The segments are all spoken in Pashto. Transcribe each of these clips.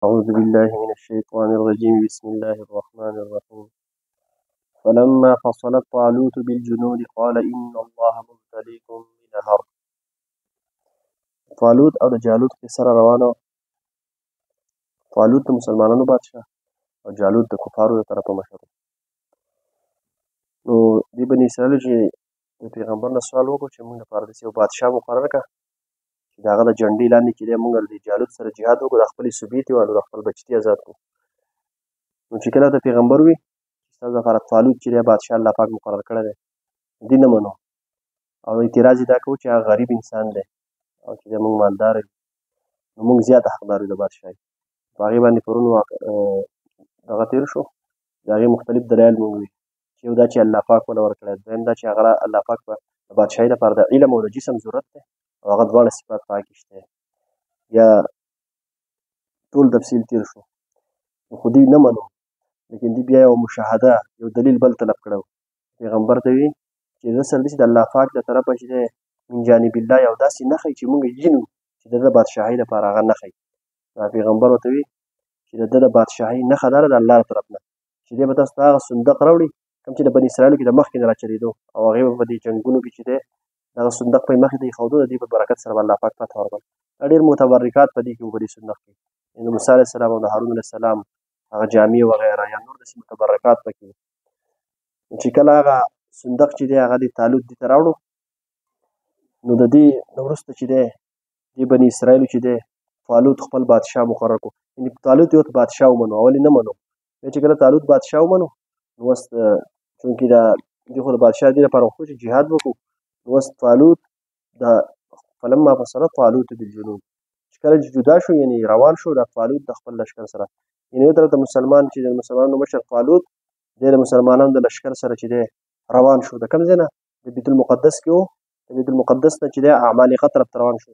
أعوذ بالله من الشيطان الرجيم. بسم الله الرحمن الرحيم. فلما فصل طالوت بالجنود قال إن الله مبتليكم بنهر. طالوت او د جالوت قصه را روانه وه. طالوت د مسلمانانو بادشاه او جالوت د کفارو د طرفه مشر. نو دې بني اسرائیلو چې د پیغمبر نه سوال وکړو چې موږ لپاره داسې یو بادشاه مقرر کړه چې د هغه د جنډې لاندې چې دی موږ د جالوت سره جهاد وکړو، د خپلې صوبې ترې والو، د خپل بچي ترې ازاد کړو. نو چې کله د پیغمبر وي چې ستاسو لپاره طالوت چې دی بادشاه الله پاک مقرر کړی دی، دوی نه منو او اعتراض یې دا کوو چې هغه غریب انسان دی او چې دی موږ مالدار یو، نو موږ زیاته حقدار یو د بادشاهي. په هغې باندې پرون دغه تېر شو، د هغې مختلف دلایل موږ وي چې یو دا چې الله پاک وله ورکړی، دویم دا چې هغه الله پاک په د بادشاهي لپاره د علم او د جسم ضرورت دی او هغه دواړه صفات په هغه کې شته. بیا ټول تفصیل تېر شو، نو خو دوی نه منو، لیکن دوی بیا یو مشاهده یو دلیل بل طلب کړی. پیغمبر ته وي چې زه سره داسې د الله پاک د طرفه چې دی من جانب الله یو داسې نښه چې موږ یې وینو چې د ده د بادشاهۍ لپاره هغه نښه. دا پیغمبر ورته وي چې د ده د بادشاهۍ نښه دا ده د الله له طرف نه چې دی به تاسو ته هغه صندوق راوړي کوم چې د بني اسرائیلو کې د مخکې نه راچلېدو او هغې به په دې جنګونو کې چې دی دغه صندوق په مخې ته ایښودو، د دې په برکت سره به الله پاک فتح ورکړ. دا ډېر متبرکات په دې کې وو، په دې صندوق کې یعنې موسی علیه السلام او د هارون علیه السلام هغه جامې وغیره یا نور داسې متبرکات پکې وو. نو چې کله هغه صندوق چې دی هغه د طالوت دې ته راوړو، نو د دې نه وروسته چې دی دې بني اسرائیلو چې دی طالوت خپل بادشاه مقرر کړو. یعنې طالوت یو بادشاه ومنو، اول یې نه منو. بیا چې کله طالوت بادشاه ومنو، نو اوس چونکې دا دې خو د بادشاه دې لپاره غوښتو چې جهاد وکړو، نو اوس طالوت د فلما فصل طالوت بالجنود چې کله چې جدا شو یعنې روان شو دا طالوت د خپل لشکر سره، یعنې یو طرف ته مسلمان چې د مسلمانانو مشر طالوت دی د مسلمانانو د لشکر سره چې دی روان شو. د کوم ځای نه؟ د بیت المقدس کې و. د بیت المقدس نه چې دی عمالقه طرف ته روان شو.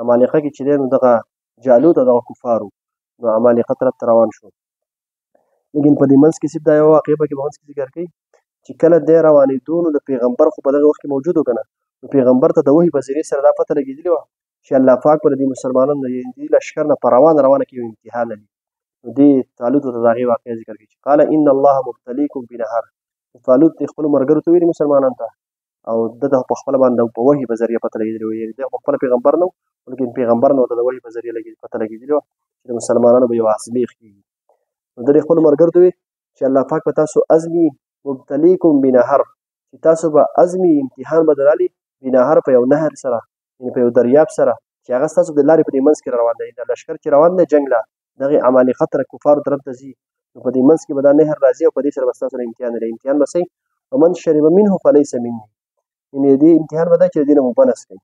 عمالقه کې چې دی نو دغه جالوت او دغه کفارو، نو عمالقه طرف ته روان شو. لیکن په دې منځ کې صرف دا یوه واقعه پکې په منځ کې ذکر کوي چې کله دی روانېدو نو د پیغمبر خو په دغه وخت کې موجود و که نه، نو پیغمبر ته د وحي په ذریعې سره دا پته لګېدلې وه چې الله پاک پر دې مسلمانانو د دې لشکر نه په روانه روانه کې یو امتحان لري. نو دې طالوت ته د هغې واقعه ذکر کوي چې قال ان الله مبتلیکم بنهر. طالوت د خپلو ملګرو ته ویلي مسلمانانو ته، او ده ته په خپله باندې په وحي په ذریعه پته لګېدلې وه، یعنې دی خو خپله پیغمبر نه و، لیکن پیغمبر نه ورته د وحي په ذریعه پته لګېدلې وه چې د مسلمانانو به یو ازمېښت کېږي. نو ده خپلو ملګرو ته ویل چې الله پاک به تاسو ازمي مبتلیکم بنهر، چې تاسو به ازمي امتحان به درالي بنهر په یو نهر سره، یعنې په یو دریاب سره چې هغه ستاسو د لارې په دې منځ کې روان دی. دا لشکر چې روان دی جنګ له دغې عمالقه تر کفارو طرف ته ځي، نو په دې منځ کې به دا نهر راځي او په دې سره به ستاسو امتحان دی. امتحان به څه وي؟ ومن شرب منه فلیس مني، یعنې دې امتحان به دا چې دې نه اوبه نه څښي،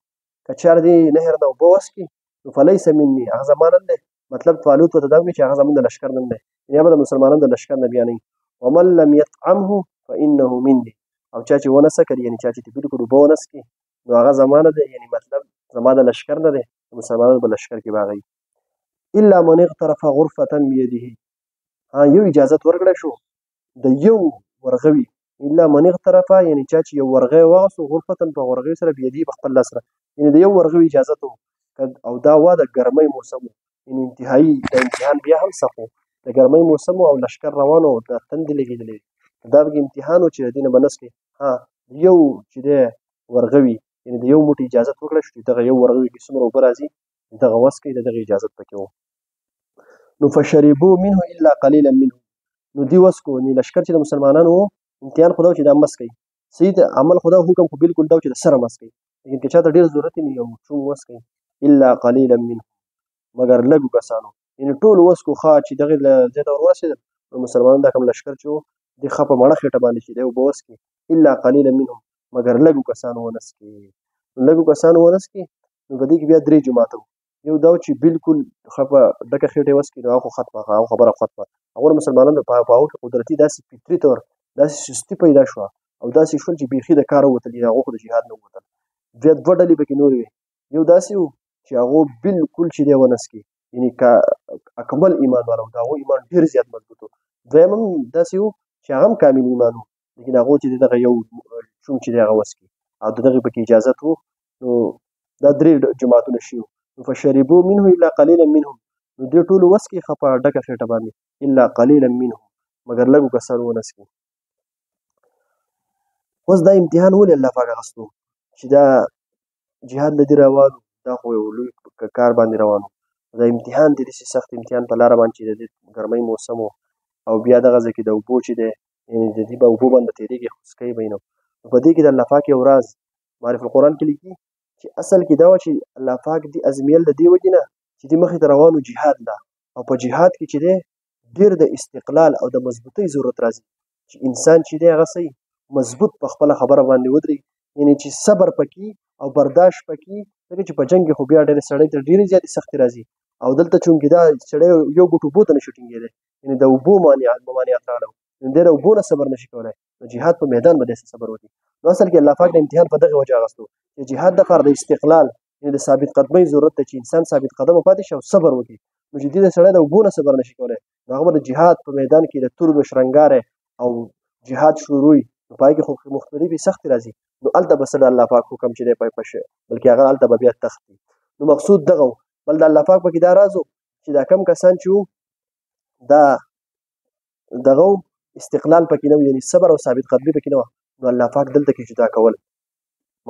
که چېرې دې نهر نه اوبه وڅښي نو فلیس مني، هغه زما نه دی. مطلب طالوت ورته دا وویل چې هغه زموږ د لشکر نه دی، یعنې هغه به د مسلمانانو د لشکر نه بیا نه وي. ومن لم یطعمه فانه مني، او چا چې ونه څکل، یعنې چا چې بالکل اوبه ونه څکي نو هغه زما نه دی، یعنې مطلب زما د لشکر نه دی، د مسلمانانو په لشکر کې به هغه وي. الا من اغترف غرفة بيده، ها یو اجازت ورکړی شو د یو ورغوي، الا من اغترف یعنې چا چې یو ورغوی واغوستو، غرفة په ورغوي سره، بيده په خپل لاس سره، یعنې د یو ورغوي اجازت و. او دا وه د ګرمۍ موسم و، یعنې انتهایي د امتحان بیا هم سخت و، د ګرمۍ موسم و او لشکر روان و، د تندې لګېدلې، دا به امتحان و چې د دې نه به نه څکې. ها یو چې دی ورغوي، یعنې د یو موټي اجازت وکړی شو چې دغه یو ورغوي کې څومره اوبه راځي دغه وڅکئ، د دغه اجازت پکې و. نو فشربو منه الا قلیلا منه، نو دوی وڅکو، یعنې لشکر چې د مسلمانانو و امتحان خو دا و چې دا مه څکئ، صحیح عمل خو دا حکم خو بالکل دا و چې د سره مه څکئ، لیکن که چاته ډېر ضرورت وي یو چوم وڅکئ، الا قلیلا منه مګر لږو کسانو، یعنې ټولو وڅکو. ښه چې دغې له ځای ته ور ورسېدل نو مسلمانان دا کوم لشکر چې و دې ښه په مړه خېټه باندې چې دی اوبه وڅکي، الا قلیلا منهم مګر لږو کسانو ونه څکي. نو لږو کسانو ونه څکي، نو په دې کې بیا درې جماعته وو. یو دا و چې بالکل ښه په ډکه خېټه یې وڅکي، نو هغه خو ختمه، هغه خبره ختمه. هغه مسلمانانو په هغو کې قدرتي داسې فطري طور داسې سستي پیدا شوه او داسې شول چې بیخي د کاره ووتل، یعنې هغو خو د جهاد نه ووتل. بیا دوه ډلې پکې نورې وې، یو داسې و چې هغو بالکل چې دی ونه څکي، یعنې که اکمل ایمان والا و، د هغو ایمان ډېر زیات مضبوط و. دویم هم داسې و چې هغه هم کامل ایمان و، لیکن هغو چې دغه یو چوم چې دی هغه وڅکي او د دغې پکې اجازت و. نو دا درې جماعتونه شوي وو. نو فشربو منه الا قلیلا منهم، نو دې ټولو وڅکي ښه په ډکه خېټه باندې، الا قلیلا منهم، مګر لږو کسانو ونه څکي. اوس دا امتحان ولې الله پاک اخیستو چې دا جهاد له دې روان، دا خو یو لوی کار باندې روان و. دا امتحان دی، داسې سخت امتحان په لاره باندې چې د دې ګرمۍ موسم و، او بیا دغه ځای کې د اوبو چې دی، یعنې د دې به اوبو باندې تېرېږي، خو څکوي به یې نو. نو په دې کې د الله پاک یو راز معارف القرآن کې لیکي چې اصل کې دا وه چې الله پاک دې ازمیل د دې وجې نه چې دې مخې ته روان و جهاد له، او په جهاد کې چې دی ډېر د استقلال او د مضبوطۍ ضرورت راځي، چې انسان چې دی هغه صحیح مضبوط په خپله خبره باندې ودرېږي، یعنې چې صبر پکې او برداشت پکې، ځکه چې په جنګ کې خو بیا ډېرې سړی ته ډېرې زیاتې سختې راځي، او دلته چونکې دا سړی یو ګوټ اوبو ته نشي ټینګېدی، یعنې د اوبو ممانعت راغلی، نو دی د اوبو نه صبر نشي کولی، نو جهاد په میدان به داسې صبر وکړي. نو اصل کې الله پاک د امتحان په دغه وجه اخیستو چې جهاد دپاره د استقلال یعنې د ثابت قدمۍ ضرورت دی چې انسان ثابت قدمه پاتې شي او صبر وکړي. نو چې دې د سړی د اوبو نه صبر نشي کولی، نو هغه به د جهاد په میدان کې د تورو د شرنګاری او جهاد شروع وي، نو په هغې کې خو مختلفې سختې راځي، نو هلته به څه د الله پاک حکم چې دی پای پشه، بلکې هغه هلته به بیا تښتي. نو مقصود دغه و. بل د الله پاک پکې دا راز و چې دا کم کسان چې وو دا دغه و، استقلال پکې نه و، یعنې صبر او ثابت قدمي پکې نه وه، نو الله پاک دلته کې جدا کول.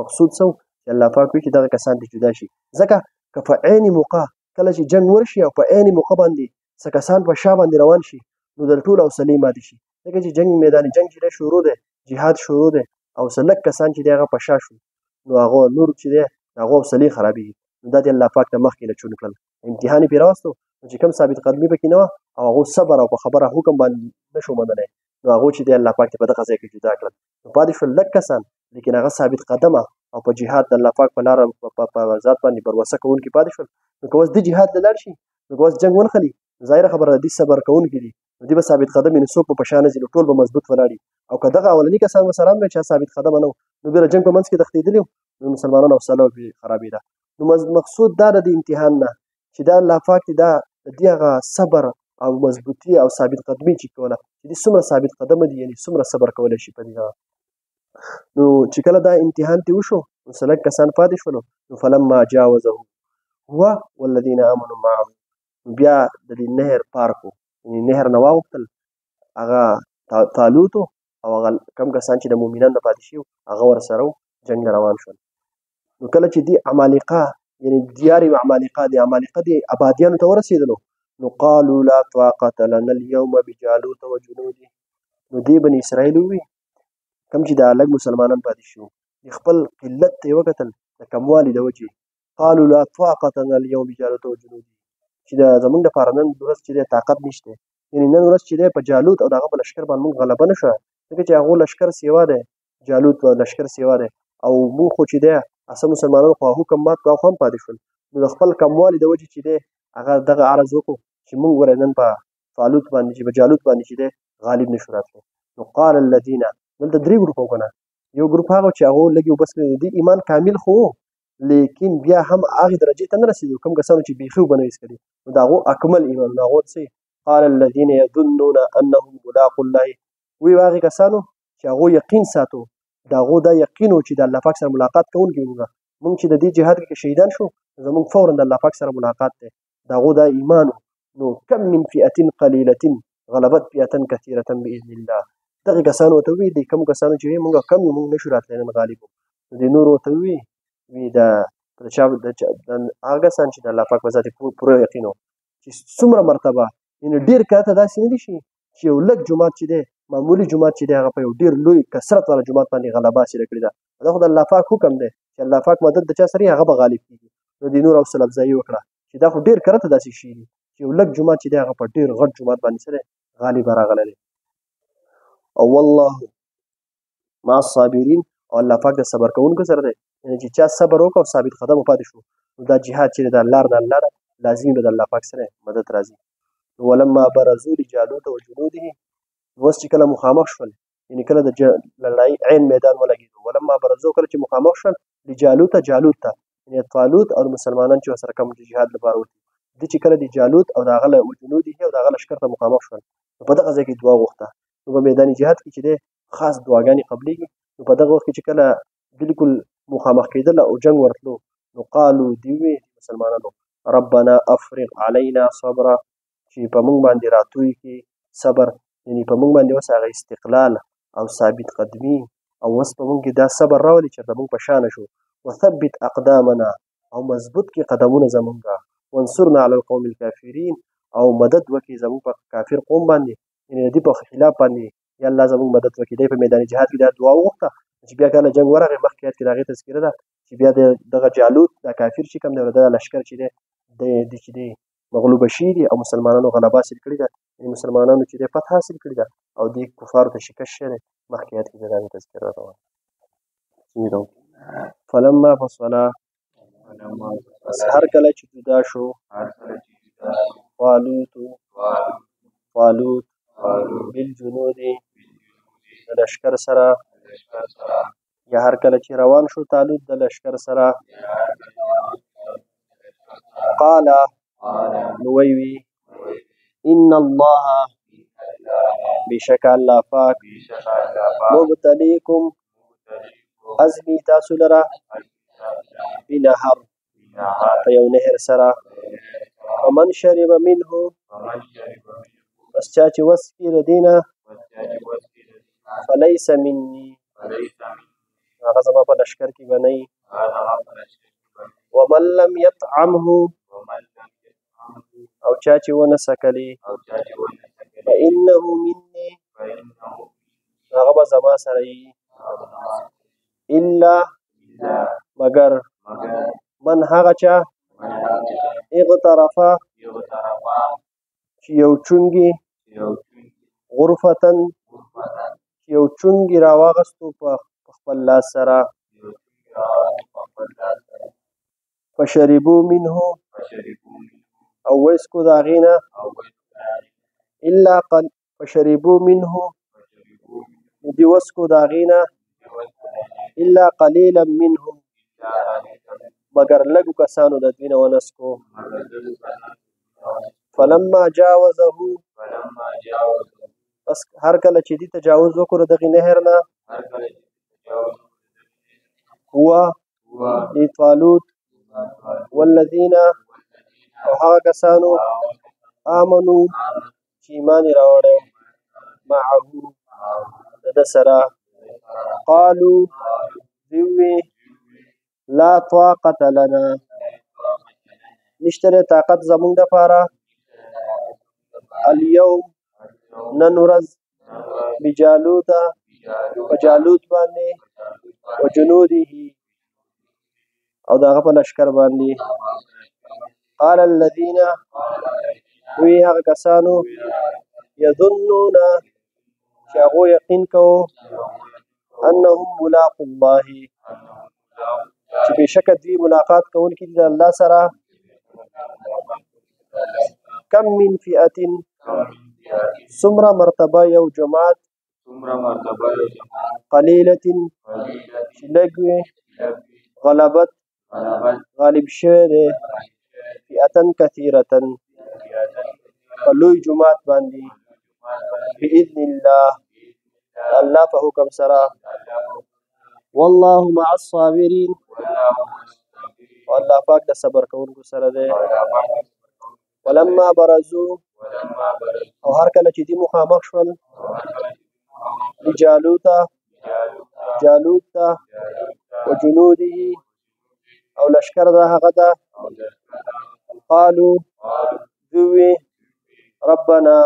مقصود څه و چې الله پاک وایي چې دغه کسان دې جدا شي، ځکه که په عین موقع کله چې جنګ ورشي او په عین موقع باندې څه کسان په شا باندې روان شي، نو د ټولو حوصلې ماتې شي، ځکه چې جنګ میدان جنګ چې دی شروع دی، جهاد شروع دی، او څه لږ کسان چې دی هغه په شا شو، نو هغه نور چې دی د هغو حوصلې خرابېږي. نو دا دې الله پاک ته مخکې له چون کړل، امتحان یې پرې راوستو، نو چې کوم ثابت قدمي پکې نه وه او هغو صبر او په خبره حکم باندې نه شو منلی، نو هغو چې دی الله پاک ته په دغه ځای کې جدا کړل. نو پاتې شول لږ کسان، لیکن هغه ثابت قدمه او په جهاد د الله پاک په لاره په ذات باندې بروسه کوونکي پاتې شول. نو که اوس دې جهاد ته لاړ شي، نو که اوس جنګ ونښلي، نو ظاهره خبره ده دې صبر کوونکي دي، نو دې به ثابت قدم وي، نو څوک به په شا نه ځي، نو ټول به مضبوط ولاړ وي. او که دغه اولني کسان به سره هم وي چې ثابت قدمه نه وو، نو بیا د جنګ په منځ کې تښتېدلي وو، نو مسلمانانو حوصله پرې خرابېده. نو مقصود دا ده د امتحان نه چې دا الله پاک دې دا د دې هغه صبر او مضبوطي او ثابت قدمي چې کوله، چې دې څومره ثابت قدمه دي، یعنې څومره صبر کولی شي په دې هغه. نو چې کله دا امتحان ته وشو، نو څه لږ کسان پاتې شولو، نو فلما جاوزه هو والذین آمنوا معه، نو بیا د دې نهر پارک و، یعنې نهر نه واوښتل هغه طالوت و، او هغه کم کسان چې د مؤمنانو نه پاتې شوي وو هغه ورسره وو، جنګ له روان شول. نو کله چې دې عمالقه یعنې دیار عمالقه د عمالقه دې ابادیانو ته ورسېدلو، نو قالوا لا طاقة لنا اليوم بجالوت وجنوده. نو دې بني اسرائیل ووی کوم چې دا لږ مسلمانان پاتې شوي وو، د خپل قلت ته یې وکتل د کموالي د وجې، قالوا لا طاقة لنا اليوم بجالوت وجنوده، چې دا زمونږ دپاره نن ورځ چې دی طاقت نشته، یعنې نن ورځ چې دی په جالوت او د هغه په لښکر باندې مونږ غلبه نه شوه، ځکه چې هغو لښکر سیوا دی، جالوت لښکر سیوا دی، او مونږ خو چې دی اصل مسلمانانو خو حکم مات کړو، هغه هم پاتې شول. نو د خپل کموالي د وجې چې دی هغه دغه عرض وکړو چې مونږ ګوره نن په طالوت باندې چې په جالوت باندې چې دی غالب نه شو راتلی. نو قال الذین، دلته درې ګروپه وو که نه، یو ګروپ هغه چې هغو لږې اوبه څښلې، د دې ایمان کامل خو و، لیکن بیا هم هغې درجې ته نه رسېدو کوم کسانو چې بیخي اوبه نه وې څښلې، نو د هغو اکمل ایمان، نو هغو څه قال الذین یظنون انهم ملاقو الله، وی هغې کسانو چې هغو یقین ساتو، د هغو دا یقین و چې د الله پاک سره ملاقات کوونکي موږ، موږ چې د دې جهاد کې شهیدان شو زموږ فوراً د الله پاک سره ملاقات دی، د هغو دا ایمان و. نو کم من فئة قلیلة غلبت فئة کثیرة بإذن الله، دغه کسانو ورته وویل، دې کوم کسانو چې وی موږ کم یو، موږ نه شو راتلی نن غالب وو. نو دې نورو ورته وویل، وی دا د چا د چا د هغه کسان چې د الله پاک په ذات پوره یقین و چې څومره مرتبه، یعنې ډېر کاته داسې نه دي شي چې یو لږ جومات چې دی، معمولي جومات چې دی، هغه په یو ډېر لوی کثرت والا جومات باندې غلبه حاصله کړې ده. دا خو د الله پاک حکم دی چې الله پاک مدد د چا سره وي هغه به غالب کېږي. نو دې نور حوصله افزایي وکړه چې دا خو ډېر کرته داسې شي دي چې یو لږ جومات چې دی هغه په ډېر غټ جومات باندې سره غالب راغلی دی. او والله مع الصابرین، او الله پاک د صبر کوونکو سره دی، یعنې چې چا صبر وکړ او ثابت قدم پاتې شو، نو دا جهاد چې دی د لار د الله ده، لازمي به د الله پاک سره مدد راځي. نو ولما برزو لجالوت وجنوده، نو اوس چې کله مخامخ شول، یعنې کله د لړای عین میدان ولګېدو، ولما برزو کله چې مخامخ شول لجالوت، جالوت ته، یعنې طالوت او مسلمانان چې ورسره کوم جهاد لپاره وتلي دي، چې کله د جالوت او د هغه له وجنوده او د هغه لښکر ته مخامخ شول، نو په دغه ځای کې دعا غوښته. نو په میدان جهاد کې چې دی خاص دعاګانې قبلېږي. نو په دغه وخت کې چې کله بالکل مخامخ کېدل او جنګ ورتلو، نو قالو دی وی مسلمانانو ربنا افرغ علينا صبرا، چې په موږ باندې راتوی کې صبر، یعنی په موږ باندې اوس هغه استقلال او ثابت قدمي، او اوس په موږ کې دا صبر راولي چې موږ په شا نه شو. وثبت اقدامنا، او مضبوط کې قدمونه زمونږه. وانصرنا على القوم الكافرين، او مدد وکړي زمونږ په کافر قوم باندې، یعنی د دې په خلاف باندې یا الله زمونږ مدد وکړي. دی په میدان جهاد کې دا دعا وغوښته چې بیا کله جنګ ورغی، مخکې آیت کې د هغې تذکره ده چې بیا دغه جالوت دا کافر چې کوم دی، دا لښکر چې دی د چې دی مغلوبه شوي دي او مسلمانانو غلبه حاصل کړې ده، یعنی مسلمانانو چې دی فتح حاصل کړې ده او دې کفارو ته شکست شوی دی. مخکې آیت کې د هغې تذکره روانه ده. فلما فصلا، پس هر کله چې جدا شو طالوت طالوت بالجنود د لښکر سره، یا هر کله چې روان شو طالوت د لښکر سره، قال نو وی ان الله بشک الله پاک مبتلیکم ازمی تاسو لره بنهر په یو نهر سره، ومن شرب منه پس چا چې وڅکي له دې نه فلیس مني، هغه زما په لښکر کې به نه وي. ومن لم یطعمه او چا چې ونه څکلې فإنه مني، هغه به زما سره وي. الا مګر من هغه چا اغترفه چې یو چونګي غرفة چې یو چونګي راواغستو په خپل لاس سره، فشربو منه او ویسکو د هغې نه، الا فشربو منه دوی وڅکو د هغې نه، الا قلیلا منهم مګر لږو کسانو د دوی نه ونه څکو. فلما جاوزه پس هر کله چې دوی تجاوز وکړو دغې نهر نه، هو لطالوت والذین او هغه کسانو آمنو چې ایمان یې راوړی معه د ده سره، قالو دوی وویل لا طاقة لنا نشته دی طاقت زموږ دپاره، الیوم نن ورځ بجالوت په جالوت باندې وجنوده او د هغه په لښکر باندې. قال الذین وی هغه کسانو یظنون چې هغو یقین کوو انهم ملاقو الله چې بېشکه دوی ملاقات کوونکي دي د الله سره، کم من فئة څومره مرتبه یو جماعت قلیلة چې لږ وي غلبت غالب شوی دی فئة کثیرة په لوی جماعت باندې بإذن الله الله په حکم سره. والله مع الصابرین والله پاک د صبر کوونکو سره دی. ولما برزو او هر کله چې دوی مخامخ شول لجالوت جالوت ته وجنوده او لشکر د هغه ته، قالو دوی ربنا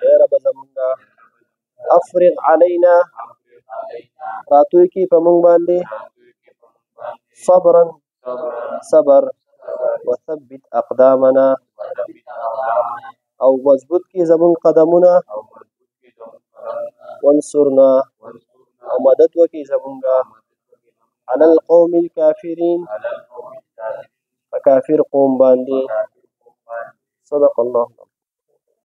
ای رب زمونږه افرغ علینا راتوی کی په مونږ باندې صبرا صبر، وثبت اقدامنا او مضبوط کی زمونږ قدمونه، وانصرنا او مدد وکړي زمونږه علی القوم الكافرین په کافر قوم باندې. صدق الله.